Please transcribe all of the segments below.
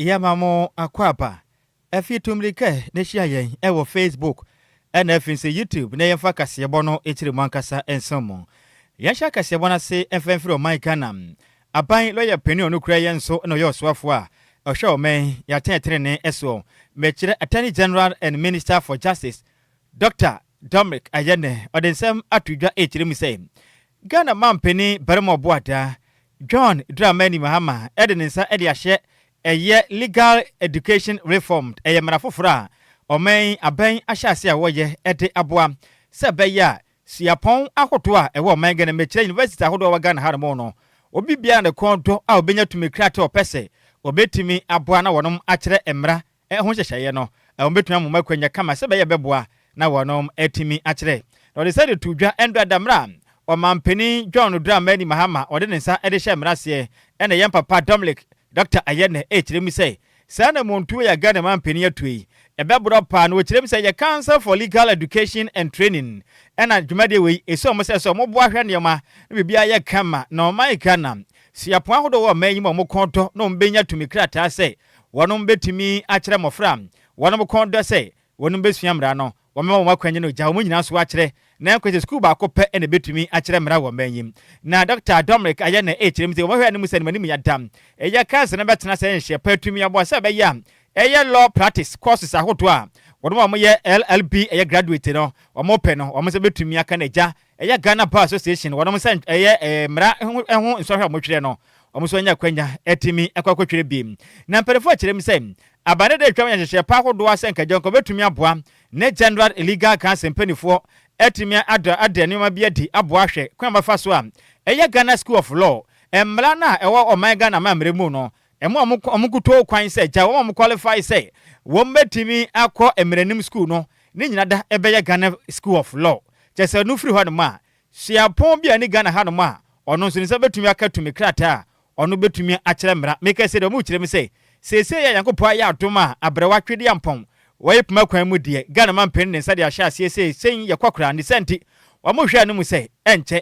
Yɛma mo akwaaba. Afi tu mmirika na hyia yɛn wɔ Facebook ɛna afei nso YouTube na yɛmfa kaseɛbɔ no akyiri mu ankasa nsom mo. Yɛnhyɛ kaseɛbɔ no ase mfa mfiri ɔman Ghana. Aban lɔya panin a ɔno kura yɛn nso na ɔyɛ ɔsoafoɔ a ɔhwɛ ɔman yɛatɛn soɔ. Mekyerɛ Attorney General and Minister for Justice, Dr. Dominic Ayine, ɔde nsɛm ato dwa ɛkyerɛ mu sɛ Ghana mampanin barima ɔboada John Dramani Mahama ɛde ne nsa ɛde ahyɛ ɛyɛ legal education reform, ɛyɛ mmara foforɔ a ɔman abɛn ahyɛ ase a wɔyɛ ɛde aboa sɛ ɛbɛyɛ a suapɔn ahodoɔ a ɛwɔ ɔman Ghana, mɛkyerɛ university ahodoɔ a ɛwɔ Ghana hanom no, obi biara ne kɔn dɔ a obɛnya tumi krataa ɔpɛ sɛ wɔbɛtumi aboa na wɔnom akyerɛ mmara ɛho nhyehyɛeɛ no, wɔn bɛtumi amoma akonnwa kama sɛ bɛyɛ bɛboa na wɔnom atumi akyerɛ. Na ɔde sɛ de to dwa ɛndo adammerɛ a ɔmampanin John Dramani Mahama ɔde ne nsa de hyɛ mmara aseɛ, ɛna yɛn papa Dominic Dr. Ayine ɛkyerɛ mu sɛ saa na montuo yɛ Ghana mampanin atuo yi ɛbɛborɔ paa na wɔkyerɛ mu sɛ yɛ Council for Legal Education and Training ɛna dwumadie wei ɛsi ɔmo sɛ ɔmo boa hwɛ nneɛma na biribiara yɛ kama na ɔman Ghana suapɔn ahodoɔ wɔ ɔman yi mu a ɔmo kɔn dɔ na ɔmo bɛnya tumi krataa sɛ wɔnom bɛtumi akyerɛ mmɔfra wɔnom kɔn dɔ sɛ wɔnom bɛsua mmara no, wɔmɛma wɔn akwannya no gya wɔn nyinaa so akyerɛ na nkɔsɛ sukuu baako pɛ ɛna ɛbɛtumi akyerɛ mmara wɔ ɔman yi mu. Na Dr. Dominic Ayine ɛkyerɛ mu sɛ wɔhwɛ anim sɛ anim yɛdam ɛyɛ council no bɛtena sɛ nhyɛ pa atumi aboa sɛ ɛbɛyɛ a ɛyɛ law practice courses ahodoɔ a wɔn a wɔyɛ LLB ɛyɛ graduate no wɔn pɛ no, wɔn nso bɛtumi aka n'agya ɛyɛ Ghana Bar Association wɔn nsa ɛyɛ mmara ho nsɔhwɛ a wɔtwerɛ no, wɔn nso anya akwanya ɛtumi ɛkɔ akɔtwerɛ bi. Na mpanimfoɔ akyerɛ mu sɛ abane de atwa wɔn nhyehyɛ pa ahodoɔ asɛ nkagya nkɔ bɛtumi aboa ne General Legal Council mpanimfoɔ ɛtumi ada nneɛma bi adi aboa ahwɛ kwan bɛfa so a ɛyɛ Ghana School of Law mmara no a ɛwɔ ɔman Ghana ma mmerɛ mu no ɛmo a ɔmo kuto kwan sɛ gya wɔn a ɔmo qualify sɛ wɔn bɛtumi akɔ mmaranim school no ne nyina da ɛbɛyɛ Ghana School of Law. Kyɛ sɛ no firi hɔnom a suapɔn bi a ne Ghana hanom a ɔno nso ne nsa bɛtumi aka tumi krataa a ɔno bɛtumi akyerɛ mmara. Meka sɛ deɛ ɔmo kyerɛ mu sɛ seesei yɛ Nyankopɔn ayɛ adom a abrɛwa twede ampɔn wɔyɛ poma kwan mu deɛ, Ghana ma mpanin ne nsa de ahyɛ aseɛ sɛ sɛn yɛ kɔkora ne sɛ nti wɔn hwɛ no mu sɛ ɛnkyɛ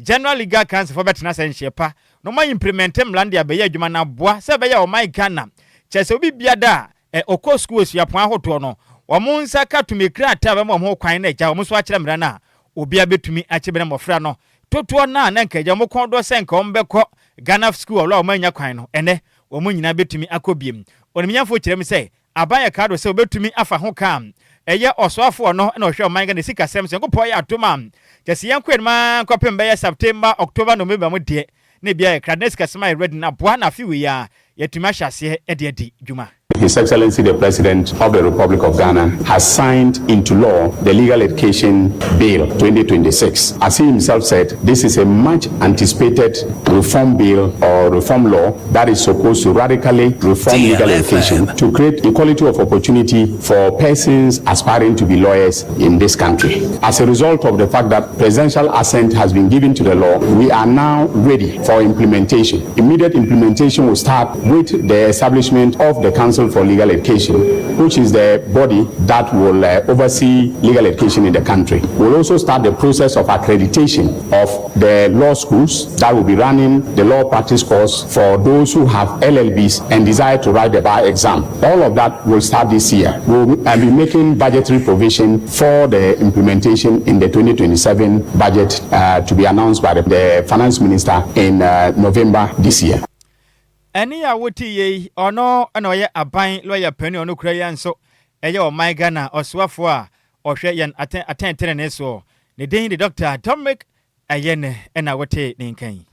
General Legal Council fo bɛtena sɛ nhyɛ pa na wɔn implement mmara no de abɛyɛ adwuma na aboa sɛ ɛbɛyɛ ɔman Ghana kyerɛ sɛ obi bia da a ɔkɔ sukuu suapɔn ahodoɔ no, wɔn nsa ka tumi krataa bɛma wɔn ho kwan na agya wɔn nso akyerɛ mmara no a obiara bɛtumi akyerɛ bi. Na mmɔfra no totoɔ no a na nka agya wɔn kɔn dɔ sɛ nka wɔn bɛkɔ Ghana School of Law a wɔn anya kwan no, ɛnɛ wɔn nyinaa bɛtumi akɔ biem. Onimnyafo kyerɛ mu sɛ aban yɛ krado sɛ wɔbɛtumi afa ho kaa ɛyɛ ɔsoafoɔ no na ɔhwɛ ɔman Ghana sikasɛm sɛ Nkopɔn yɛ atom a kyɛ sɛ yɛnkɔ anim a nkɔpem bɛyɛ September, October, November mu deɛ na ebia yɛ krado na sikasɛm ayɛ ready na aboa na afe wei a yɛtumi ahyɛ aseɛ de adi dwuma. His Excellency the President of the Republic of Ghana has signed into law the Legal Education Bill 2026. As he himself said, this is a much anticipated reform bill or reform law that is supposed to radically reform legal education to create equality of opportunity for persons aspiring to be lawyers in this country. As a result of the fact that presidential assent has been given to the law, we are now ready for implementation. Immediate implementation will start with the establishment of the Council for Legal Education, which is the body that will oversee legal education in the country. We'll also start the process of accreditation of the law schools that will be running the law practice course for those who have LLBs and desire to write the bar exam. All of that will start this year. We'll be making budgetary provision for the implementation in the 2027 budget to be announced by the finance minister in November this year. Ɛne a wote yei, ɔno ɛna ɔyɛ aban lɔya panin, ɔno kura yɛn nso ɛyɛ ɔman Ghana ɔsoafoɔ a ɔhwɛ yɛn atɛntɛnene soɔ, ne din de Dr. Dominic Ayine, ɛna wote ne nkan.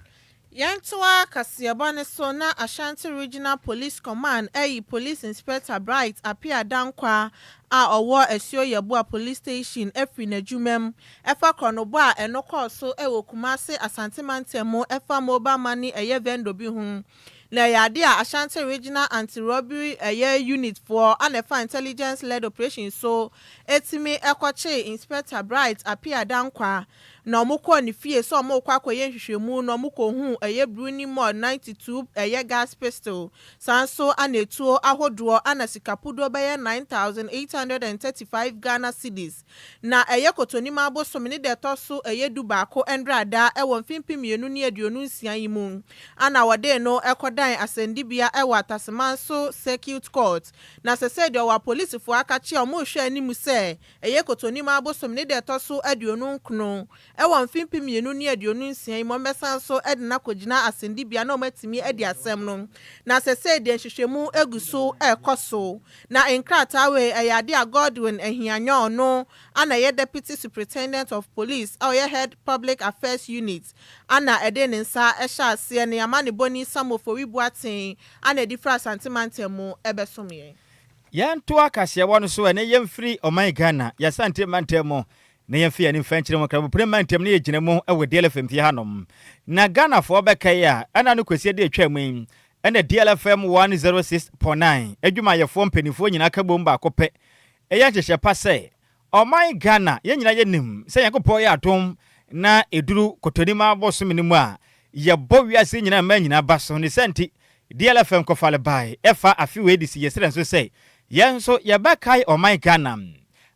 Yɛntoa kaseɛbɔ ne so na Ashanti Regional Police Command ɛyi Police Inspector Bright Apia Dankwa a ɔwɔ Asuo Yɛboa Police Station afiri n'adwuma mu ɛfa korɔnobɔ a ɛno kɔɔ so ɛwɔ Kumase Asante mantam mu ɛfa mobile money ɛyɛ vendor bi ho. Na ɛyɛ ade a Ashanti Regional Anti-Robbery ɛyɛ Unit foɔ ana ɛfa intelligence led operation so etimi ɛkɔkye Inspector Bright Apia Dankwa. Na wɔkɔɔ ne fie sɛ wɔrekɔ akɔyɛ nhwehwɛmu no, wɔkɔhuu ɛyɛ Bruni Mod 92 ɛyɛ gas pistol, saa nso ana etuo ahodoɔ ana sika puduo bɛyɛ 9,835 Ghana cedis. Na ɛyɛ Kɔtɔnim abosome ne deɛ ɛtɔ so ɛyɛ 11 ndrada ɛwɔ mfe 2026 yi mu ana wɔde no ɛkɔdan asɛndibea ɛwɔ Atasemanso Circuit Court. Na sɛsɛ deɛ, ɔwɔ apolisifoɔ akakye a wɔrehwɛ anim sɛ ɛyɛ Kɔtɔnim abosome ne deɛ ɛtɔ so 29 ɛwɔ mfe 2026 yi mu, ɔmbɛsan so ɛde no akɔgyina asɛndibea na ɔmatumi adi asɛm no. Na sɛsɛ deɛ, nhwehwɛmu egu so ɛrekɔ so. Na nkrataa wei ɛyɛ ade a Godwin Ahianyɔ, ɔno ana ɛyɛ Deputy Superintendent of Police a ɔyɛ Head, Public Affairs Unit, ana ɛde ne nsa ɛhyɛ aseɛ. Ne amanebɔni Samuel Boaten ana ɛde fira Asantemantam mu ɛbɛsom yɛn. Yɛnto akaseɛwɔ no so. Ɛne yɛmfiri ɔman Ghana yɛsante mantam mu na yɛmfi yɛne mfa nkyerɛ mu Krabopere mantam ne yɛgyina mu wɔ DLFM fie hanom. Na Ghanafoɔ bɛkae a, ɛna no Kwasia de atwa mu yi ɛna DLFM 106.9 adwumayɛfoɔ mpanimfoɔ nyinaa ka bom baako pɛ ɛyɛ nhyehyɛ pa sɛ ɔman Ghana yɛn nyinaa yɛnim sɛ Nyankopɔn yɛ adom na ɛduru Kɔtɔnim abɔsome no mu a, yɛbɔ wiase nyinaa mma nyinaa ba so. Ne sɛ nti DLFM kɔfale bae ɛfa afe wei de si yɛserɛ nso sɛ yɛn nso yɛbɛkae ɔman Ghana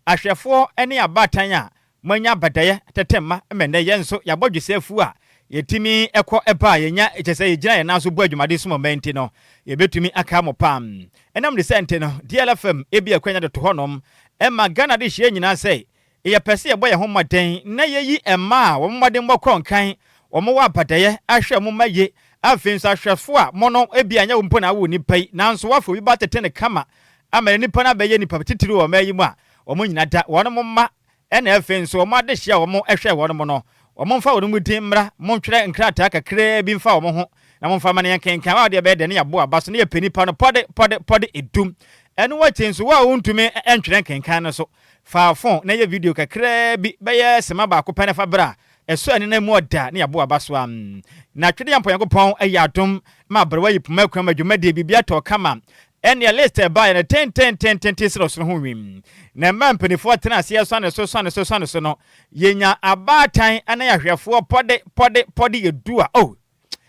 ahwɛfoɔ ne abaatan a moanya abadaeɛ tete mma ma nnɛ yɛn nso yɛabɔ dwesɛ afu a yɛtumi ɛkɔ ɛba a yɛnya kyɛ sɛ yɛgyina yɛn nan so bɔ adwumade som ɔman nti no, yɛbɛtumi aka mo pam. Ɛnam ne sɛ nti no, DLFM ebi akwanya de to hɔnom ɛma Ghana de hyia nyinaa sɛ yɛpɛ sɛ yɛbɔ yɛn ho mmɔden na yɛyi mmaa a wɔn mmɔden bɔ kɔ nkan, wɔn wɔ abadaeɛ ahwɛ mo mma yie. Afei nso ahwɛfo a mo no ebi anyɛ wo mpo na awo nipa yi, nanso wafɔ obi ba tete ne kama ama nipa no abɛyɛ nipa titiri wɔ ɔman yi mu a, wɔn nyinaa da wɔn mo mma. Ɛna afei nso wɔn adehyia a wɔn hwɛ wɔn mo no, wɔn mfa wɔn mu din mmra. Montwerɛ nkrataa kakraa bi mfa wɔn ho na momfa ma no yɛn kenkan a wɔde ɛbɛyɛ dɛ ne yɛabo aba so ne yɛpɛ nipa no pɔde pɔde pɔde 10. Ɛno akyi nso, wo a wontumi ntwerɛ nkenkan no so, fa phone na yɛ video kakraa bi bɛyɛ sema 1 pɛ na fa bra ɛso ɛne na mu ɔda ne yɛabo aba so a. Na twede yɛ Nyankopɔn ɛyɛ adom ma aberewa yi poma akura ma dwumadie biribi atɔ kama. Ɛneɛ list ɛbaeɛ no tentententente serɛ soro ho wim, na mmaa mpanimfoɔ tena aseɛ sɔne so sɔne so sɔne so no, yɛnya abaatan ne ahwɛfoɔ pɔde pɔde pɔde yɛ du a, oh,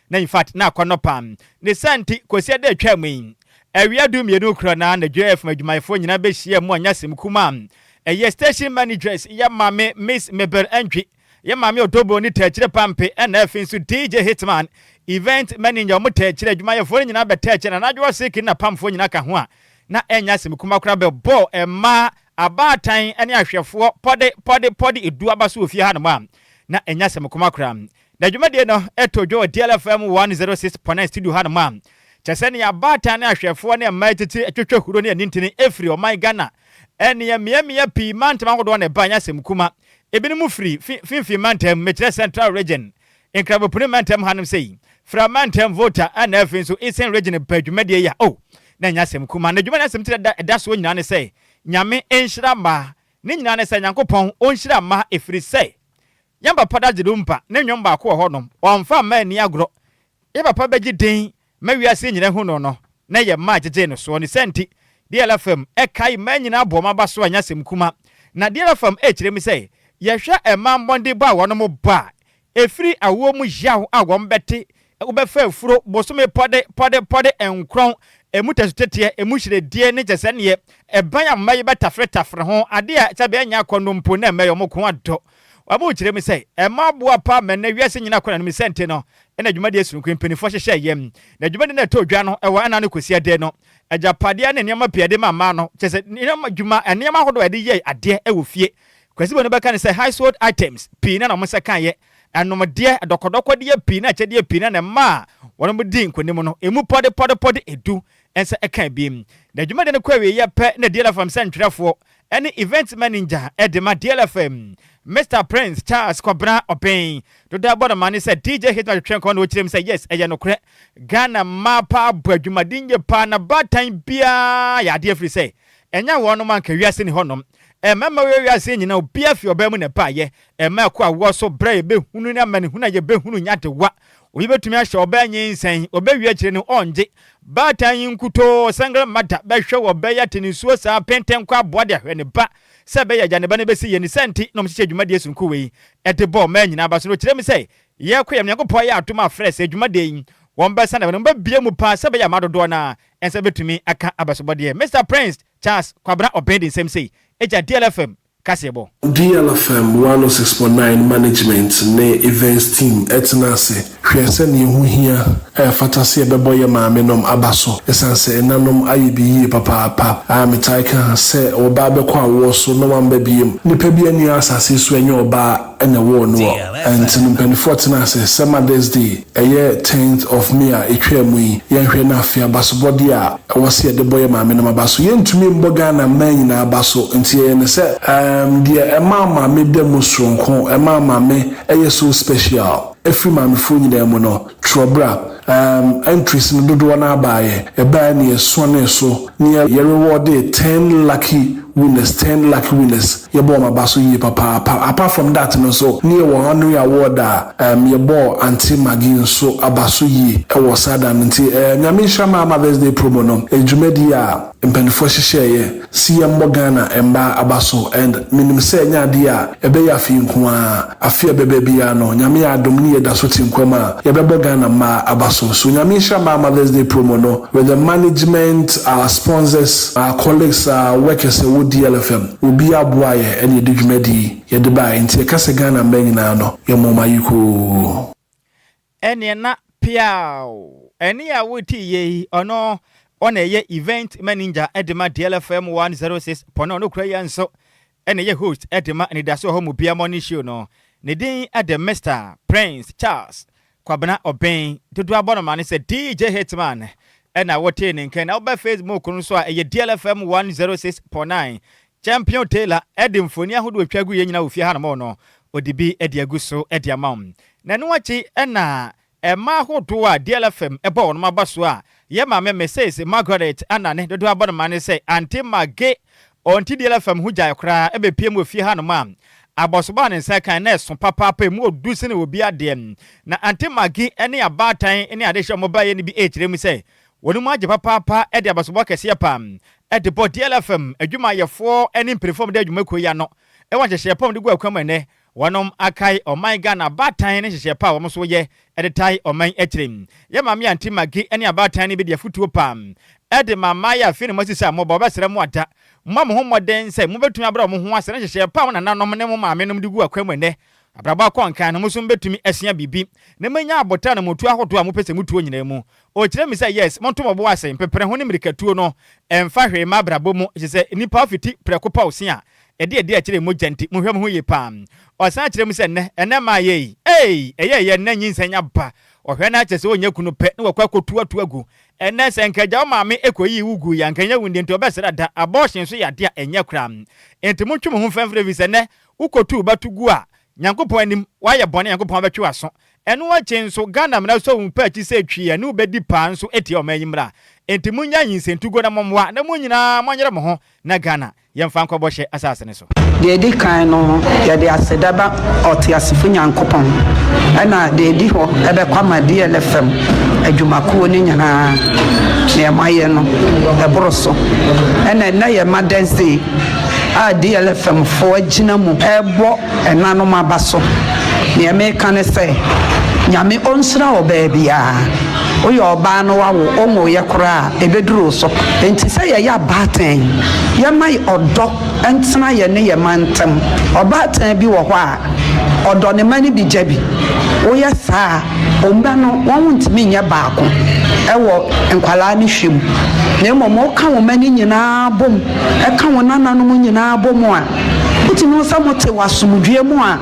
na in fact na akɔnɔ pam. Ne sa nti Kwasi ada atwa mu yi awia 12 kura na anadwo fm adwumayɛfoɔ nyinaa bɛhyia mu anya asɛm kuma a ɛyɛ station managers, yɛ maame Miss Mebel Antwi, yɛ maame Otobo ne taakyerɛ pampe, ɛna afei nso DJ Hitman, event manager, ɔmo taakyerɛ adwumayɛfoɔ no nyinaa bɛtaakyerɛ na anadwo ɔseke na pamfoɔ nyinaa ka ho a, na ɛnya asɛm kuma koraa bɛbɔ mmaa abaatan ne ahwɛfoɔ pɔde pɔde pɔde 10 aba so wɔ fie hanom a, na ɛnya asɛm kuma koraa. Na dwumadie no ɛtɔ dwa wɔ DLFM 106.9 studio hanom a kyɛ sɛ ne abaatan ne ahwɛfoɔ ne mmaa titi atwitwa huro ne anintini ɛfiri ɔman Ghana ɛneɛ mmeammea pii, mantam ahodoɔ na ɛba. Nyɛ asɛm kuma, ebinom firi finfin mantam, mekyerɛ Central Region, Nkrabopuni mantam hanom sɛ fra mantam, Volta, ɛna afei nso Eastern Region ba dwumadie yi a, oh, na nyɛ asɛm kuma. Na dwumadie asɛm ti ɛda soɔ nyinaa ne sɛ Nyame nhyira mmaa. Ne nyinaa ne sɛ Nyankopɔn ɔnhyira mmaa, ɛfiri sɛ yɛn papa da gye mpa ne nnwom baako wɔ hɔnom, ɔmfa mma ani agorɔ. Yɛ papa bɛgye din ma wiase nyinaa hu no no na yɛ mmaa gyegye no soɔ. Ne sɛ nti DLFM ɛkae mmaa nyinaa bɔ ɔma ba so a, nyɛ asɛm kuma. Na DLFM ɛkyerɛ mu sɛ yɛhwɛ mmaa mmɔden bɔ a wɔn bɔ a ɛfiri awoɔ mu, yaw a wɔn bɛte, wobɛfa afuro bosome pɔde pɔde pɔde 9, emu tɛsoteteɛ, emu hyerɛdie, ne kyɛ sɛ neɛ ɛban a mmaa yi bɛtafere tafere ho adeɛ a sɛ bɛnya akɔnnɔ mpo na mmaa yi ɔmo ko adɔ. Wɔn kyerɛ mu sɛ ɛma aboa pa ma nnɛ wiase nyinaa kɔ n'anim. Sɛ nti no ɛna dwumadie sononko mpanimfoɔ hyehyɛ yam. Na dwumadie no ɛtɔ dwa no ɛwɔ ɛna no kɔsi adeɛ no, agyapadeɛ ne nneɛma pii ɛde ma mmaa no, kyɛ sɛ nneɛma dwuma, nneɛma ahodoɔ a yɛde yɛ adeɛ ɛwɔ fie, Kwasi bɔ no bɛka ne sɛ household items pii na wɔn nsa kan yɛ ɛnomdeɛ, dɔkɔdɔkɔdeɛ pii na akyɛdeɛ pii na ne mmaa a wɔn di nkonim no emu pɔde pɔde pɔde 10 nsa ɛka bi. Na dwumadie no kɔ awieɛ pɛ na DLFM sɛ ntwerɛfoɔ ɛne event manager ɛde ma DLFM, Mr Prince Charles Kɔbena Ɔbɛn dodo abɔ no ma ne sɛ DJ Hitman, twetwe nkɔmɔ na wɔkyerɛ mu sɛ yes, ɛyɛ nokorɛ, Ghana mmaa paa bɔ adwumaden yie paa na baatan biara yɛ adeɛ, firi sɛ ɛnyɛ wɔn anka wiase ni hɔnom. Mmarima wɔ wiase nyinaa, obiara fi ɔbaa mu na ɛbaayɛ. Ɛma ɛkɔ awoɔ so berɛ yɛbɛhunu ne amanehunu a yɛbɛhunu nya de wa. Obi bɛtumi ahyɛ ɔbaa nyinsɛn, ɔbɛwie akyire no ɔngye. Baatan yi nkutoo, single mother, bɛhwɛ wɔ bɛyɛ ate nisuo saa pentenkɔ aboa de ahwɛ ne ba sɛ ɛbɛyɛ agya ne ba no bɛsi yie. Ne saa nti na wɔhyehyɛ dwumadie sononko wei de bɔɔ mmaa nyinaa aba so. Na ɔkyerɛ mu sɛ, Yɛrekɔ yɛn Nyankopɔn ayɛ adom afrɛ sɛ dwumadie yi wɔbɛsan aba no wɔbɛbue mu paa sɛ ɛbɛyɛ a mmaa dodoɔ no ara nsa bɛtumi aka abasobɔdeɛ. Mister Prince Charles Kwabena Obeng de nsɛm sei gya DLFM kaseɛbɔ. DLFM 106.9 Management ne Events Team tena ase hwɛɛ sɛnea ɛho hia a ɛfata sɛ yɛbɛbɔ yɛn maamenom aba so esiane sɛ ɛnanom ayɛ bi yie papaapa a metaa ka sɛ ɔbaa bɛkɔ awoɔ so na wamba biom. Nipa bi nni asase so a ɛnyɛ ɔbaa na ɛwɔɔ no ɔ. Ɛnti no mpaninfoɔ tena ase sɛ Mother's Day ɛyɛ tenth of May a ɛtwaa mu yi yɛnhwɛ na afei abasobɔdeɛ a ɛwɔ sɛ yɛde bɔ yɛn maamenom aba so. Yɛntumi mbɔ Ghana mmaa nyinaa aba so nti yɛyɛ no sɛ ɛɛm deɛ ɛma maame da mu soronko, ɛma maame ɛyɛ so special ɛfiri maamefoɔ nyinaa mu no, twerɛ bra. Ɛɛm entries no dodoɔ no ara baeɛ. Ɛbaeɛ na yɛsuanee so na yɛ rewardee ten lucky winners, ten lucky winners. Yɛbɔɔ wɔn aba so yie papaapa. Apart from that no nso, na yɛwɔ honorary award a ɛɛm yɛbɔɔ Auntie Maggie nso aba so yie wɔ saa da no. Nti ɛɛm Nyame nhyira maa Mother's Day promo no. Ɛyɛ dwumadie a mpaninfoɔ hyehyɛeɛ se yɛmmɔ Ghana mmaa aba so and menim sɛ ɛnyɛ adeɛ a ɛbɛyɛ afe yi nko ara, afe a ɛbɛba biara no Nyame yɛ adom ne yɛda so te nkwa mu a yɛbɛbɔ Ghana mmaa aba so. So Nyame nhyira maa Mother's Day promo no with the management, our sponsors, our colleagues, our workers ɛwɔ DLFM, obiara boa yɛ ɛna yɛde dwumadie yi yɛde baeɛ nti yɛka sɛ Ghana mmaa nyinaa no yɛmmɔ wɔn ayekoo. Ɛneɛ na piaww. Ɛne a wote yei ɔno ɔna ɛyɛ event manager de ma DLFM 106 pɔn ɔno kura yi nso ɛna ɛyɛ host de ma Anidaso wɔ hɔ mu bia morning show no. Ne din de Mister Prince Charles Kwabena Obeng, dodoɔ abɔ no ma ne sɛ DJ Hitman ɛna wotee ne nka. Na wobɛ Facebook no nso a ɛyɛ DLFM 106.9. Champion Taylor de mfoni ahodoɔ atwa gu yɛn nyinaa wɔ fie hanom no, ɔde bi de agu so de ama wo. Na ɛno akyi na mmaa ahodoɔ a DLFM bɔ wɔn aba so a yɛn maame Mrs. Margaret Anane dodoɔ abɔ no ma ne sɛ Aunty Maggie ɔnte DLFM ho gyae koraa bɛpue mu wɔ fie hanom a abɔsobɔ a ne nsa kan na ɛso papaapa emu ɔdu sene obi adeɛ. Na Aunty Maggie ne abaatan ne adehyeɛ a wɔbaeɛ no bi rekyerɛ mu sɛ wɔn mu agye papaapa de abasobɔ kɛseɛ pa de bɔ DLFM adwumayɛfoɔ ne mpanyinfoɔ a wɔda adwumakuo yi ano wɔ nhyehyɛeɛ pa a wɔde gu akwan mu ɛnnɛ. Wɔnom akae ɔman Ghana abaatan ne nhyehyɛeɛ pa a wɔn nso yɛ de tae ɔman akyire. Yɛ maame Aunty Maggie ne abaatan no bi de afutuo pa de ma mmaeɛ a afei na moasisi a moba wɔbɛsrɛ mo ada mommɔ mo ho mmɔden sɛ mobɛtumi abrɛ wɔn ho ase ne nhyehyɛeɛ pa a mo nananom ne mo maamenom de gu akwan mu ɛnnɛ abrabɔ akɔ nkan no mo nso mobɛtumi asua biribi na moanya aboterɛ anammɔntuo ahodoɔ a mopɛ sɛ motuo nyinaa mu. Ɔkyerɛ me sɛ yes monto mo bo ase mpepere ho ne mmirikatuo no ɛmfa hwee mma abrabɔ mu efisɛ nnipa fiti prɛko pa ɔse a ɛde adi akyire mogya nti monhwɛ mo ho yie paa. Ɔsan kyerɛ mu sɛ nnɛ ɛnnɛ mmaa yɛ yi ei ɛyɛ ɛyɛ nnɛ nyinsɛn aba ɔhwɛ no ara kyerɛ sɛ ɔnnya kunu pɛ na wakɔ akɔtu ato agu ɛnnɛ sɛ nka agya wo maame kɔyii wo guiɛ a nka ɛnyɛ wo ndeɛ nti ɔbɛsrɛ da abortion nso yɛ adeɛ a ɛnyɛ koraa nti montwe mo ho mfɛmfrɛ efisɛ nnɛ wokɔtu wo ba to gu a Nyankopɔn anim woayɛ bɔne a Nyankopɔn bɛtwe w'aso Ɛno akyi nso, Ghana mmara sɔ wo mpa akyi sɛ twi a ne wo bɛdi paa nso tia ɔman yi mmara. Enti monnyae nyinsɛntuguo na mommoa na mo nyinaa monyere mo ho na Ghana yɛmfa nkɔ bɔhyɛ asase no so. Deɛ ɛdi kan no, yɛde aseda ba Ɔteasefo Nyankopɔn, ɛna deɛ ɛdi hɔ ɛbɛkɔ ama DLFM adwumakuo no nyinaa. Deɛ moayɛ no, ɛboro so. Ɛna ɛnnɛ yɛ Mother's Day a DLFM foɔ agyina mu rebɔ Ɛnanom aba so. Neɛ meka ne sɛ, Nyame ɔnhyira ɔbaa biara. Woyɛ ɔbaa na wawo, wonwoeɛ koraa a, ɛbɛduru wo so. Enti sɛ yɛyɛ abaatan yi, yɛmma ɔdɔ ntena yɛne yɛn mma ntam. Ɔbaatan bi wɔ hɔ a, ɔdɔ ne mma no bi gya bi. Woyɛ saa a, wo mma no, wɔntumi nyɛ baako wɔ nkwadaa no hwɛ mu. Na mmom woka wo mma no nyinaa bom, ka wo nananom nyinaa bom a, Wotumi hu sɛ mote wɔ asomdwoeɛ mu a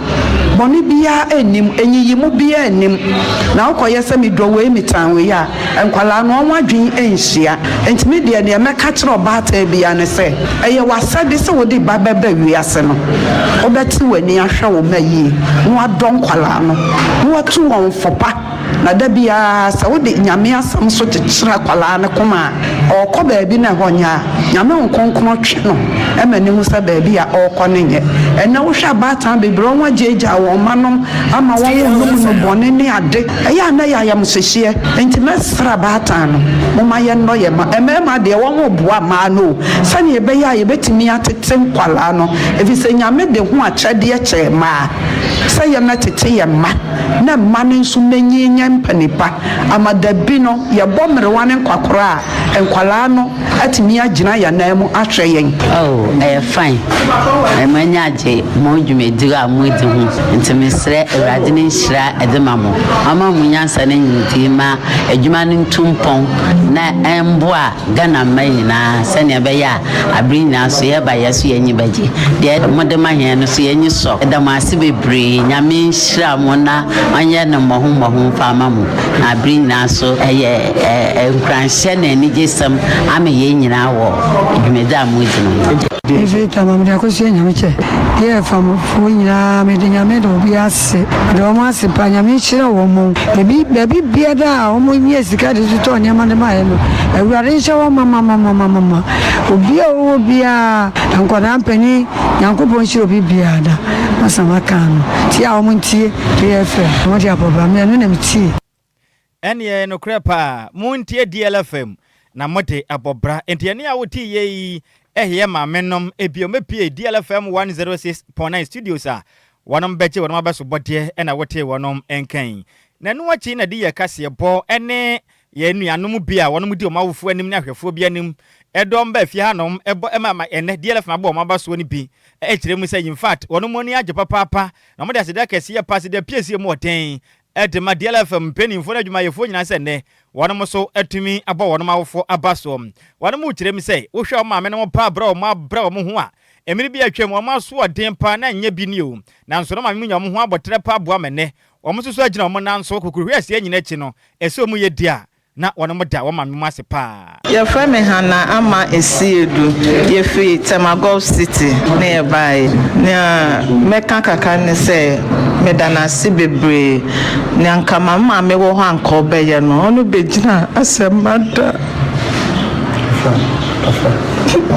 bɔne biara nnim, nyiyimu biara nnim. Na wokɔyɛ sɛ medɔ wei metan wei a, nkwadaa no wɔn adwene nhyia. Enti me deɛ deɛ mɛka akyerɛ ɔbaatan biara ne sɛ, ɛyɛ w'asɛde sɛ wode ba bɛba wiase no, wobɛte w'ani ahwɛ wo mma yie na woadɔ nkwadaa no na woatu wɔn fo pa. Na da biara sɛ wode Nyame asɛm nso kyekyere akwadaa no koma a, ɔɔkɔ baabi na ɛhɔ nyɛ a, Nyame Honhom Kronkron twe no ma no hu sɛ baabi a ɔɔkɔ no nyɛ. nyɛ. Ɛnnɛ wohwɛ abaatan bebree a wɔagyaagyaa wɔn mma nom ama wɔn nom nnubɔne ne ade. Ɛyɛ a na ɛyɛ ayamhyehyeɛ. Enti mɛsrɛ abaatan no, momma yɛnnɔ yɛn mma. Mmarima deɛ wɔboa mmaa no o, sɛdeɛ ɛbɛyɛ a yɛbɛtumi atete nkwadaa no, ɛfiri sɛ Nyame de ho akyɛdeɛ kyɛɛ mmaa sɛ yɛmmɛtete yɛn mma na mma no nso mmɛnyin nyɛ mpanipa ama dabi no yɛbɔ mmerewa ne nkwakoraa a, nkwadaa no atumi agyina yɛn anan mu ahwɛ yɛn. Oh ɛyɛ fine M'ani agye mo dwumadiri a moredi ho nti mesrɛ Awurade ne nhyira de ma mo. Ɔma mo nyansa ne nimdie ma adwuma no ntu mpɔn na ɛmboa Ghana mma nyinaa sɛnea ɛbɛyɛ a abere nyinaa so yɛba yɛ so yɛn ani bɛgye. Deɛ mode ma yɛn no so yɛn ani sɔ. Yɛda mo ase bebree. Nyame nhyira mo na ɔnyɛ no mmɔho mmɔho mfa ama mo. Na bere nyinaa nso ɛyɛ nkuranhyɛ ne anigyesɛm ama yɛn nyinaa wɔ dwumadi a moredi no ho. Mefiri Tama mede akɔsua Nyame kyɛ deɛ ɛfa foɔ nyinaa mede Nyame da obiara ase meda wɔn ase paa Nyame nhyira wɔn baabi baabi biara a wɔn nyɛ sika de totɔ nneɛma de maayɛ no Awurade nhyɛ wɔn mamamamamama obi a ɔwɔ biara nkwadaa mpanin Nyankopɔn nhyira obi biara da masa maka no tie a wɔn ntie DFM wɔn de abɔ bra me ɛno na me tie. Ɛneɛ nokorɛ paa montie DLFM na mode abɔ bra. Enti ɛne a wotee yɛ yi ɛheɛ maame nom ebio mɛpie DLFM 106.9 studios a wɔnom bɛgye wɔnom abɛsobɔdeɛ ɛna wotee wɔnom nka yi. Na ɛno akyi na di yɛ kaseɛ bɔ ɛne yɛn nuanom bi a wɔnom di wɔn awofoɔ anim ne ahwɛfoɔ bi anim ɛdɔm ba fie hanom ɛbɔ ɛma ma ɛnɛ DLFM abɔ wɔn abasoɔ no bi ɛkyerɛ mu sɛ infact wɔnom ani agye papaapa na wɔde aseda kɛseɛ pa aseda piesie mu ɔden de ma DLFM mpanimfoɔ ne adwumayɛfoɔ nyinaa sɛ nnɛ wɔnom nso atumi abɔ wɔnom awofoɔ aba soɔ. Wɔnom rekyerɛ mu sɛ wohwɛ wɔn maame nom paa berɛ a wɔn abrɛ wɔn ho a, mmere bi atwam wɔn asoɔden paa na ɛnyɛ bi ni o, nanso na maame mu nya wɔn ho abɔterɛ paa boa ma nnɛ wɔn nso so agyina wɔn nan so kokuruhweaseɛ nyina akyi no ɛsɛ wɔn yɛ di a na wɔnom da wɔn maame mu ase paa. Yɛfrɛ me Hannah Ama Asiedu. Yɛfiri Tema Golf City na yɛbaeɛ. Nea mɛka kakra ne sɛ, meda no ase bebree. Nea anka ma me maame wɔ hɔ a anka ɔbɛyɛ no, ɔno bɛgyina asɛ mada.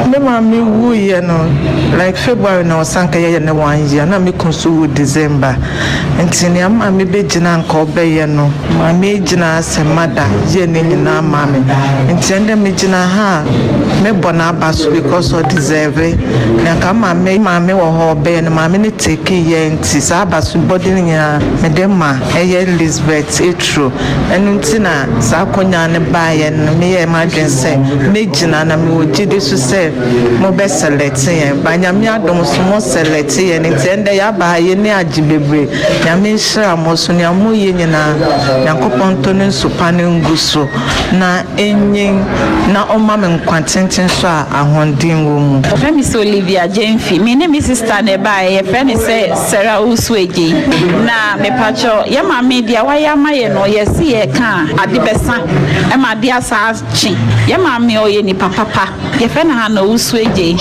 Me maame wuiɛ no, like February na ɔsan ka yɛyɛ ne one year, na me kunu nso wu December. Nti nea me maame bɛgyina anka ɔbɛyɛ no, maame gyina sɛ mother yɛ ne nyinaa maa me. Nti ɛndɛ me gyina ha a, me bɔ n'aba so because ɔ deserve. Nea anka me maame wɔ hɔ ɔbɛyɛ no, maame no take yɛ nti saa abasobɔde no nyinaa mede ma ɛyɛ Lisbeth Etro. Ɛno nti na saa akɔnya no baeɛ no meyɛɛ m'adwene sɛ mɛgyina na mewɔ gyidi nso sɛ mobɛ select yɛn. But Nyame adom so mo select yɛn nti ɛndɛ yɛaba ha yɛni agye bebree. Nyame nhyira mo so nea moyɛ nyinaa Nyankopɔn ntɔ ne nsu pa no ngu so na enyin na ɔmma me nkwa tenten so a ahoɔden wɔ mu. Wɔfrɛ me sɛ Olivia Gyamfi. Me ne me sista na ɛbaeɛ. Yɛfrɛ no sɛ Sarah Owusu Adjei. Na mepakyɛw, yɛn maame deɛ wayɛ ama yɛn no, yɛse yɛreka a, ade bɛsa ma ade asa akye. Yɛn maame ɔyɛ nipa papa. Yɛfrɛ no Hannah Owusu Adjei.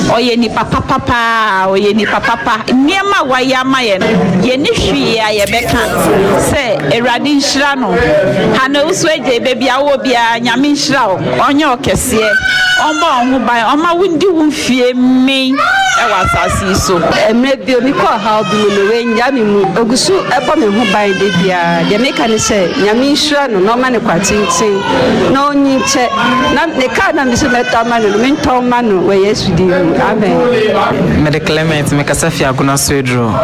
Ɔyɛ nipa papa paa, ɔyɛ nipa papa. Nneɛma a wayɛ ama yɛn no, yɛnni hwee a yɛbɛka sɛ Awurade nhyira no. Hannah Owusu Adjei, baabi a wowɔ biara, Nyame nhyira wo, ɔnyɛ wo kɛseɛ, ɔmmɔ wo ho ban, ɔmma wo ndi wo mfie mmee wɔ asase yi so. Mmerɛ bi mekɔɔ ɔhaw bi mu no, wannyaa me mu. Ɔgu so bɔ me ho ban da biara. Deɛ meka ne sɛ, Nyame nhyira no na ɔmma no kwa tenten na ɔnyin kyɛ. Na ne car na mese mɛtɔ ama no no, mentɔ mma no wɔ Yesu din mu. Amen. Mede Clement mekasa fi Agona Swedru.